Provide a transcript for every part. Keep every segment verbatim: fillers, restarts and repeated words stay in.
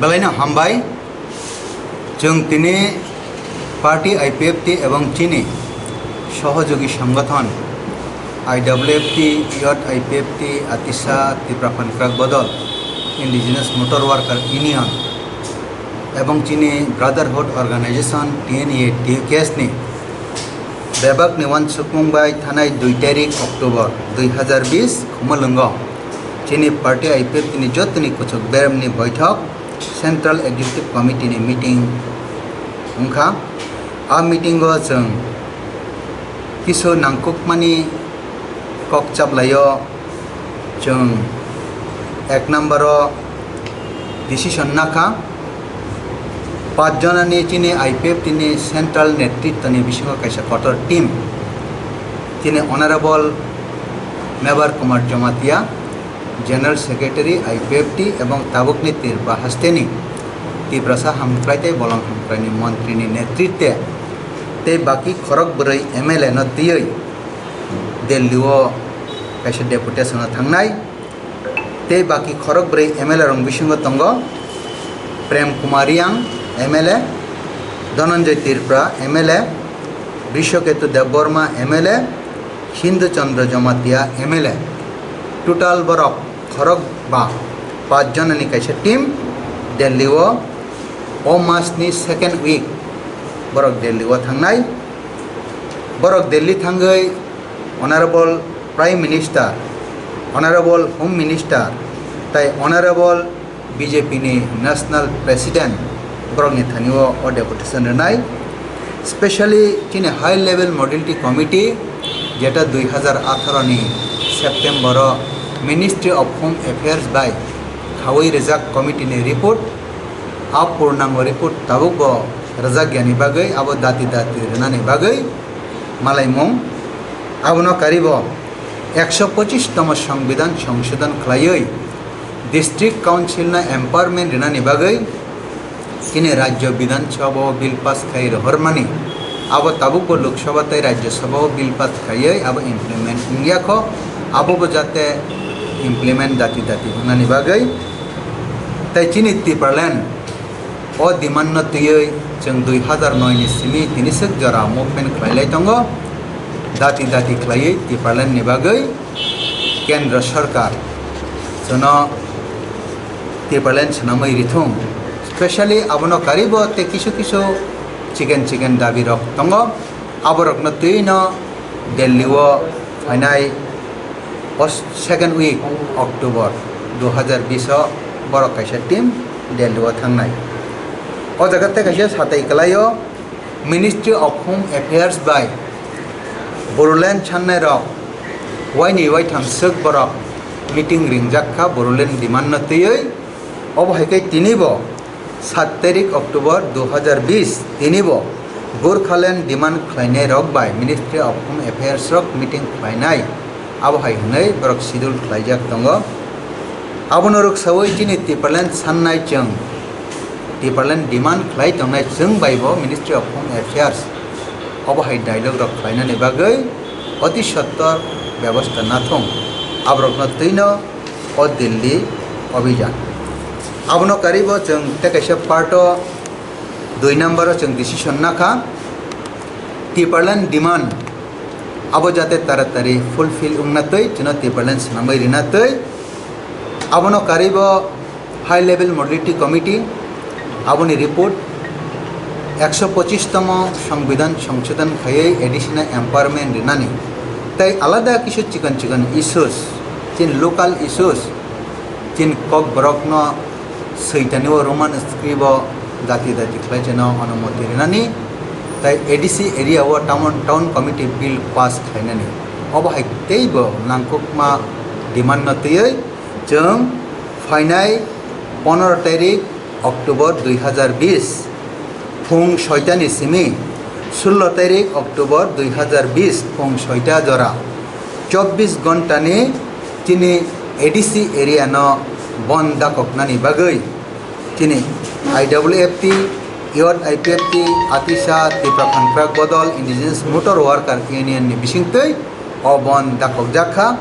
Belaino hambai. Chwng tini party I P F T ebong chini sohojogi songothon I W F T, Youth I P F T, Atisa, Tipra Phankrak Bodol, Indigenous Motor Worker Union ebong chini Brotherhood Organization, T N A, T U K S ni bebakni uansukmung bai thanai dui tarik October dui hazar bis Khumulwngo chini party I P F T ni jotoni kuchuk beremni boithok Central Executive Committee ni meeting wngkha. A meeting o chwng kisu nangkukmani kok chaplaio. Chwng ek number o decision nakha, pach jonani chini I P F T ni central netritwni bisingo kaisa kotor team, chini Honorable Mebar Kumar Jamatia, General Secretary I P F T ebong tabukni Tripura hasteni Tiprasa hamkrai tei bolong hamkraini montrini netritwe tei baki khorok bwrwi M L A no twiwi Delhi o kaisa deputation o thangnai. Tei baki khorok bwrwi M L A rok bisingo tongo Prem Kumar Riang M L A, Dhananjay Tripura M L A, Brishaketu Debbarma M L A, Hindu Chandra Jamatia M L A. Total borok khorok ba pach jonani kaisa team Delhi o, o mas ni second week borok Delhi o thangnai. Borok Delhi thangwi Honorable Prime Minister, Honorable Home Minister, tai Honorable B J P ni National President borokni thani o, o deputation rwnai. Specially chini High Level Modality Committee, jeta dui hazar atharo ni September o Ministry of Home Affairs bai khawi rijak committee ni report, a purnango report tabuk bo rwjak yani bagwi, abo dati dati rwnani bagwi malaimung. Abono karibo ekso pochis tomo Songbidan songsodon khlaiwi District Council no empowerment rinani bagwi chini Rajya Bidhan Sabha o bill pass khai rohormani, abo tabukbo Lok Sabha tei Rajya Sabha o bill pass khaiwi abo implement wngya kho, abo bo jate implement dati dati wngnani bagwi. Tai chini Tipraland o demand no twiwi chwng dui hazar noi ni simi tini swk jora movement khlai lai tongo, dati dati khlaiwi Tipraland ni bagwi Kendra Sarkar chwngno Tipraland swnamwi rithung. Specially abono karibo tei kisu kisu chiken chiken dabi rok tongo. Aborokno twino Delhi o phainai o second week October dui hazar bis o borok kaisa team Delhi o thangnai. O jaga tei kaisa satai kwlaio Ministry of Home Affairs bai Bodoland sannai rok waini waitham swk borok meeting ringjak kha Bodoland demand no twiwi. Obo hai khe tini bo sat tarik October dui hazar bis tini bo Gorkhaland demand khlainai rok bai Ministry of Home Affairs rok meeting khlainai, abo hai hwnwi borok schedule khlaijak tongo. Abono rwksawi chini Tipraland sannai chwng Tipraland demand khlai tongnai chwng bai bo Ministry of Home Affairs obo hai dialogue rok khlainani bagwi oti sottor bebosta nathung, aborokno twino o Delhi Abhijan. Abono karibo chwng tei kaisa part o dui number o chwng decision nakha Tipraland demand abo jate taratari fulfill wngna twi chwngno Tipraland swnamwi rina twi. Abono karibo High Level Modality Committee aboni report ekso pochis tomo Songbidan songsodon khaiwi A D C no empowerment rinani tei alada kisu chikon chikon issues, chini local issues, chini kokborokno Soitani o Roman script o dati dati khlai cheno onumoti rinani, tai A D C area o town, town committee bill pass khlainani. Obo hai teibo nangkukma demand no twiwi chwng phainai pondro tarik October dui hazar bis phung soita ni simi sullo tarik October dui hazar bis phung soita jora chobbish ghonta ni chini A D C area no bon dakoknani bagwi chini I W F T, Youth I P F T, Atisa, Tipra Phankrak Bodol, Indigenous Motor Worker Union ni bisingtwi o bon dakokjak kha.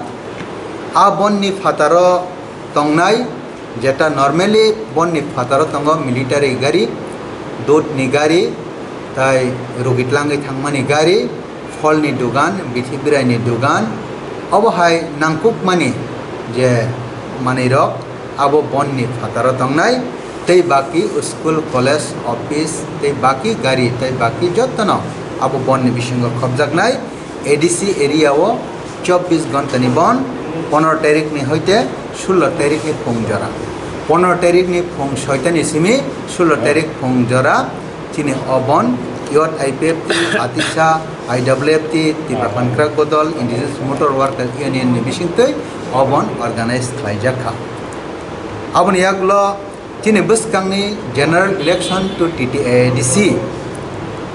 A bon ni phataro tongnai Jeta normally bonni phataro tongo military gari, dut ni gari, tai rugi tlangwi thangmani gari, pholni dugan, bithi biraini dugan, obo hai nangkukmani je manwirok abo bonni phataro tongnai, tei baki school, college, office, tei baki gari, tei baki jottono abo bonni bisingo khopjaknai. A D C area o chobbish ghonta ni bon, pondro tarik ni hoite sullo tarik ni phung jora, pondro tarik ni phung soita ni simi sullo tarik phung jora, chini o bon, Youth I P F T, Atisha, I W F T, Tipra Pankrak Bodol, Indigenous Motor Worker Union ni bisingtwi o bon organize khlaijak kha. Aboni yagulo chini bwskangni general election to T T A D C,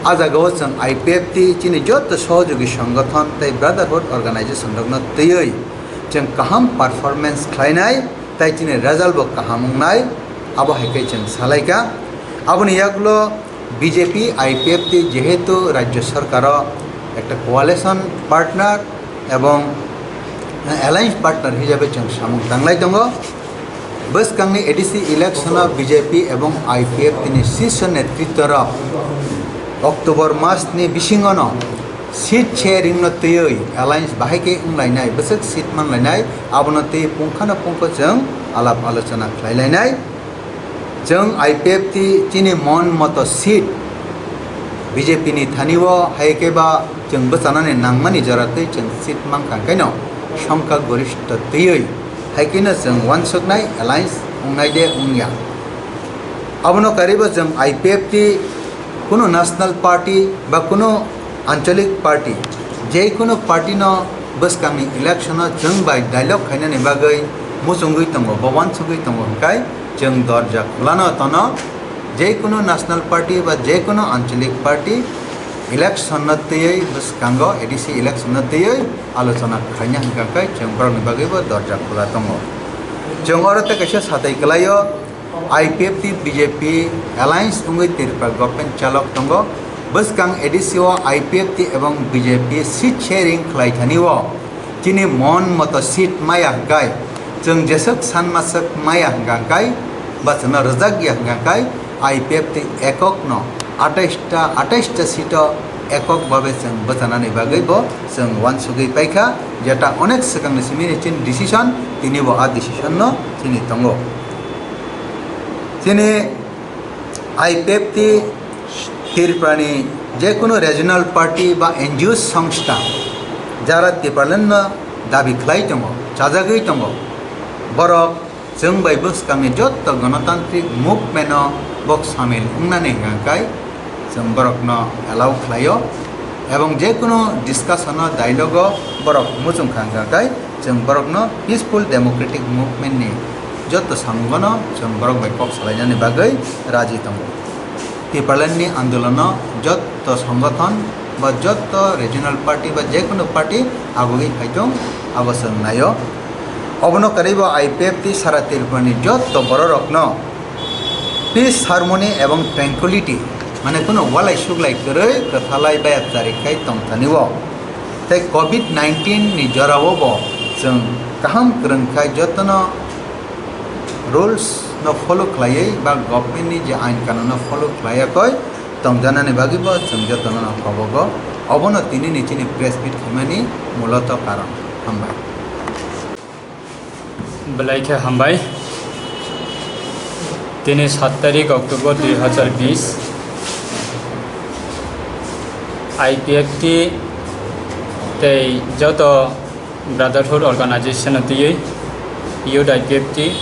a jagao chwng I P F T chini joto sohojogi songothon tei brotherhood organization rokno twiwi chwng kaham performance khlainai tei chini result bo kaham wngnai, abo hai khe chwng salaikha. Aboni yagulo B J P, I P F T jehetu rajya sarkaro ekta coalition partner ebong alliance partner hisabe chwng samung tanglai tongo. Bwskangni A D C election o B J P ebong I P F T ni sisyo netritworok October mas ni bisingono seat sharing no twiwi alliance bahai khe wnglainai, bwswk seat manlainai, abono twiwi pungkhano pungkho chwng alap alochona khlailainai. Chwng I P F T chini mon moto seat B J P ni thani o hai khe ba chwng bwchanani nangmani jora twi chwng seat mankha, khaino songkha gorishto twiwi hai kheno chwng uansuknai alliance wngnai de wngya. Abono karibo chwng I P F T kuno national party ba kuno anchalik party, je kuno party no bwskangni election o chwng bai dialogue khainani bagwi muchungwi tongo, ba uansugwi tongo hwnkhe chwng dorja khulano tono. Je kuno national party ba je kuno anchalik party election no twiwi bwskango A D C election no twiwi alochona khaina hwnkhe chwng borokni bagwibo dorja khula tongo. Chwng oro tei kaisa satai kwlaio. I P F T B J P alliance wngwi Tripura government chalok tongo. Bwskang A D C o I P F T ebong B J P seat sharing khlai thani o chini mon moto seat maya hwnkhe, chwng jeswk sanmaswk maya hwnkhe, ba chwngno rwjak ya hwnkhe, I P F T ekok no atais ta, atais ta seat o ekok babe chwng bwchanani bagwi bo chwng uansugwi paikha, jeta onek swkangni simi ni chini decision, tini bo a decision no chini tongo. Chini I P F T Tripura ni jekunu regional party ba N G O songstha jara Tipraland no dabi khlai tongo, chajagwi tongo, borok chwng bai bwskangni jotto ganatantrik movement o bok samil wngnani hwnkhe chwng borokno allow khlaio, ebong jekunu discussion o, dialogue o borok muchung kha hwnkhe chwng borokno peaceful democratic movement ni jotto samungono chwng borok bai kok salainani bagwi raji tongo. Tipraland ni andolono jotto songothon ba jotto regional party ba jekunu party agugwi phaitung, abo chwng naio. Obono kwrwi bo I P F T sara Tripura ni jotto bororokno peace, harmony ebong tranquility, mane kunu walai suglai kwrwi kwthalai bayapchari khai tongthani o. Tei covid nineteen ni jorao bo chwng kaham kwrwng khai jotono rules no follow khlaiwi ba government ni je ain kanun no follow khlaiya koi tongjanani bagwi bo chwng jotono no hobogo. Obono tini ni chini press meet khaimani muloto karon. Hambai. Belai khe hambai. Tini sat tarik October dui hazar bish, I P F T tei joto Brotherhood Organization no twiwi Youth I P F T,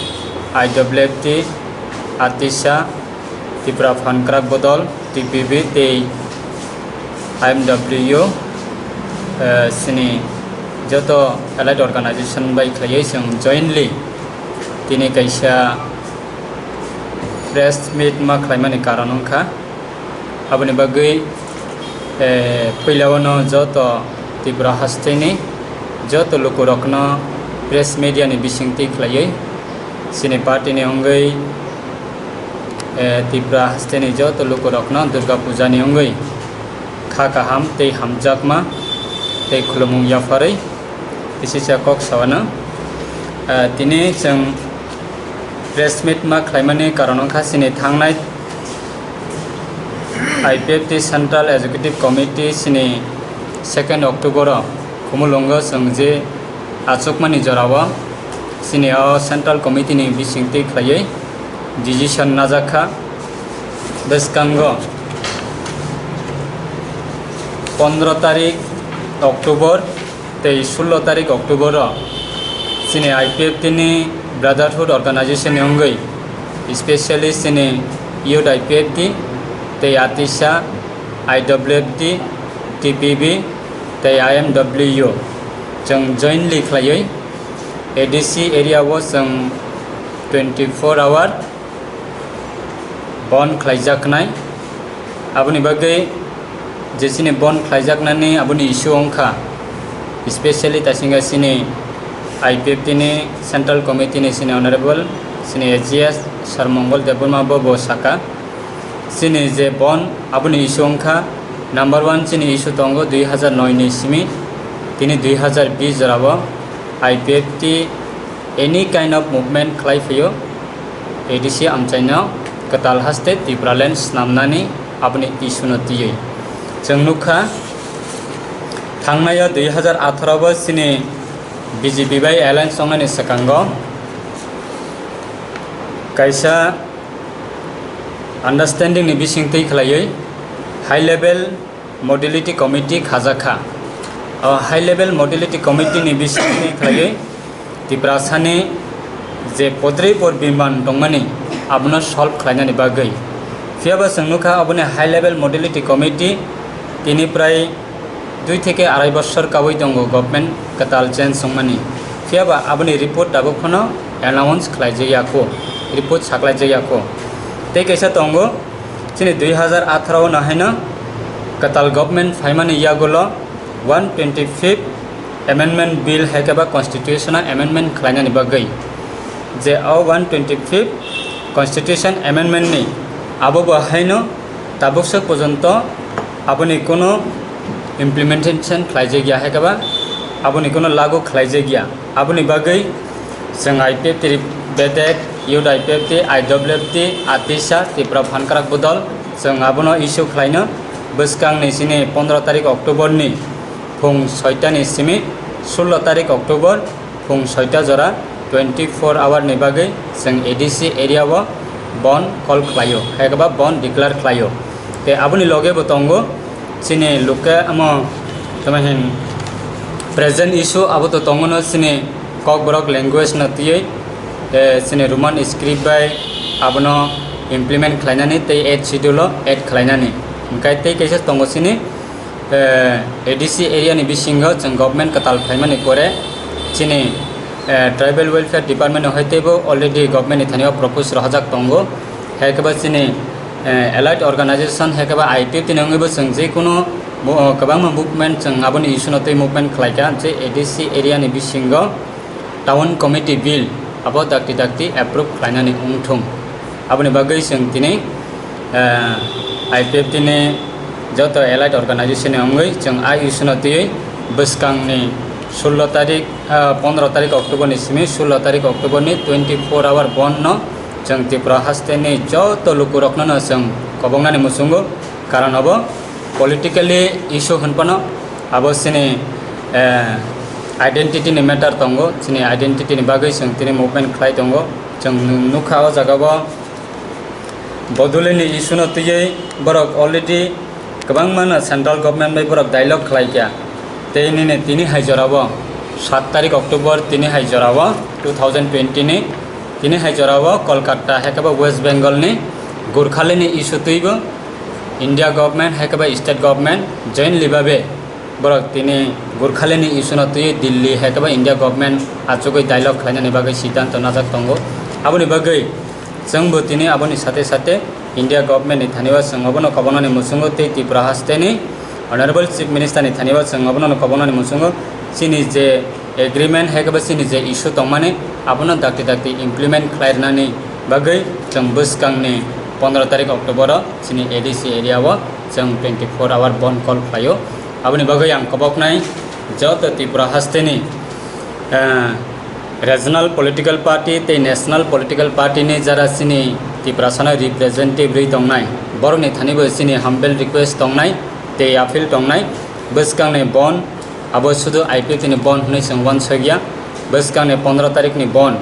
I W F T, Atisha, Tipra Phan Kwrak Bodol, T P B tei I M W, eh, chini joto allied organization bai khlaiwi chwng jointly tini kaisa press meet ma khlaimani karon wngkha. Aboni bagwi, eh, puilao no joto Tripura hasteni joto lukurokno press media ni bisingtwi khlaiwi chini party ni wngwi, eh, Tripura hasteni joto lukurokno Durga Puja ni wngwi kha kaham tei hamjakma tei khulumung yapharwi kisisa kok sawana, eh, tini chwng Press meet ma khlaimani karon wngkha chini thangnai I P F T Central Executive Committee chini second October o Khumulwngo chwng je achukmani jorao chini o Central Committee ni bisingtwi khlaiwi decision najakha. Bwskango pondro tarik October tei sullo tarik October o chini I P F T ni Brotherhood Organization ni wngwi, specially chini Youth I P F T tei Atisa, I W F T, T P B tei I M W chwng jointly khlaiwi A D C area o chwng twenty four hour bon khlaijaknai. Aboni bagwi je chini bon khlaijaknani aboni issue wngkha, specially taisingkha chini I P F T ni Central Committee ni chini Honorable chini A G S Sir Mongol Debbarma bo, bo saka, chini je bon aboni issue wngkha, number one chini issue tongo dui hazar noi ni simi tini dui hazar bish jorao I P F T any kind of movement khlai phaio, A D C amchaino kwtal haste Tipraland snamnani aboni issue no twiwi. Chwng nukha, thangnai o dui hazar atharo bo chini B J P bai alliance wngnani swkango kaisa understanding ni bisingtwi khlaiwi high level modality committee khajakha. O high level modality committee ni bisingtwi khlaiwi Tiprasani je podrei por biman tongmani abono solve khlainani bagwi. Phiyaba chwng nukha aboni high level modality committee tini prai dui theke arai bosor kawi tongo government kwtal change wngmani. Phiyaba aboni report tabuk phano announce khlaijaya kho, report saklaijaya kho. Tei kaisa tongo, chini dui hazar atharo no haino kwtal government phaimani yagulo one twenty fifth amendment bill hai khe ba constitution o amendment khlainani bagwi, je o one twenty fifth constitution amendment ni abo bo haino tabuksa porjonto aboni kono implementation khlaijak ya hai khe ba aboni kono lagu khlaijak ya. Aboni bagwi chwng I P F T ni bedek, Youth I P F T, I W F T, Atisa, Tipra Phankrak Bodol, chwng abono issue khlaino bwskangni chini pondro tarik October ni phung soita ni simi sullo tarik October phung soita jora twenty four hour ni bagwi chwng A D C area o bon call khlaio, hai khe ba bon declare khlaio. Tei aboni loge bo tongo chini luke amo tamo hin present issue abo to tongo no chini Kokborok language no twiwi, eh, chini Roman script bai abono implement khlainani tei eighth schedule o add khlainani. Hwnkhe tei kaisa tongo chini, eh, A D C area ni bisingo chwng government kwtal phaimani pore chini, eh, tribal welfare department no hai teibo already government ni thani o propose rohorjak tongo. Hai khe ba chini, eh, allied organization hai khe ba I P F T ni wngwi bo chwng je kono bo, kwbangma movement chwng aboni issue no tei movement khlai kha je A D C area ni bisingo town committee bill abo dakti dakti approve khlainani wngthung. Aboni bagwi chwng tini, eh, I P F T ni joto allied organization ni wngwi chwng a issue no twiwi bwskangni sullo tarik, ah, pondro tarik October ni simi sullo tarik October ni twenty four hour bon no chwng Tripura haste ni joto lukurokno no chwng koboknani muchungo, karon abo politically issue hwn phano abo chini, eh, identity ni matter tongo, chini identity ni bagwi chwng tini movement khlai tongo. Chwng nukha o jaga o Bodolini issue no twiwi borok already kwbangma no central government bai borok dialogue khlai kha. Tei nini tini hai jora o sat tarik October tini hai jora o two thousand twenty ni tini hai jora o Kolkata hai khe ba West Bengal ni Gurkhalini issue twibo India government hai khe ba state government jointly babe borok tini Gurkhalini issue no twiwi Delhi hai khe ba India government achugwi dialogue khlainani bagwi siddhanto najak tongo. Aboni bagwi chwngbo tini aboni sate sate India government ni thani o chwng obono kobonani muchungo tei Tripura haste ni Honorable Chief Minister ni thani o chwng obono kobonani muchungo chini je agreement hai khe ba chini je issue tongmani abono dakti dakti implement khlai rwnani bagwi chwng bwskangni pondro tarik October o chini A D C area o chwng twenty four hour bon call khlaio. Aboni bagwi ang koboknai joto Tripura hasteni, eh, Regional political party tei national political party ni jara chini Tiprasano representative rwi tongnai, borokni thani bo chini humble request tongnai tei appeal tongnai, bwskangni bon abo sudu I P F T ni bon hwnwi chwng uansukya, bwskangni pondro tarikni bon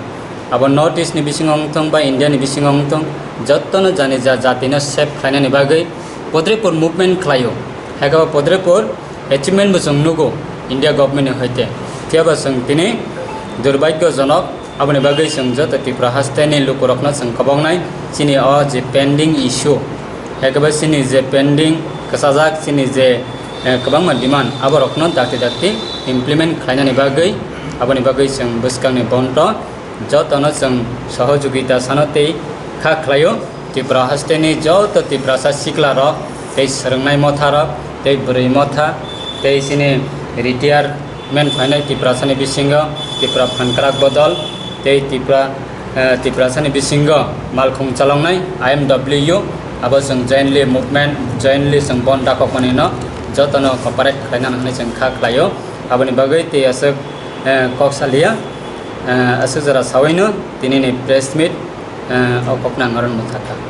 abo North East ni bisingo wngthung ba India ni bisingo wngthung, jottono jani ja jatino save khlainani bagwi Podrepur movement khlaio, haikhe bo Podrepur achievement bo chwng nugo India government ni hoite. Phiya ba chwng tini durbhagyojonok, aboni bagwi chwng joto Tripura haste ni lukurokno chwng koboknai chini o je pending issue, ekebe chini je pending kwchajak chini je, eh, kwbangma demand aborokno dakti dakti implement khlainani bagwi, aboni bagwi chwng bwskangni bonto jotono chwng sohojogita sano tei kha khlaio. Tripura haste ni joto Tiprasa sikla rok tei swrwngnai motha rok tei bwrwi motha tei chini retirement phainai Tiprasa ni bisingo Tripura phankrak bodol tei Tripura, eh, Tiprasa ni bisingo malkhung chaloknai I M W abo chwng jointly movement, jointly chwng bon dakokmani no jotono cooperate khlaina hwnwi chwng kha khlaio. Aboni bagwi tei aswk, eh, kok salia, eh, aswk jora sawi no tini ni press meet, eh, o kok nang aron motha kha.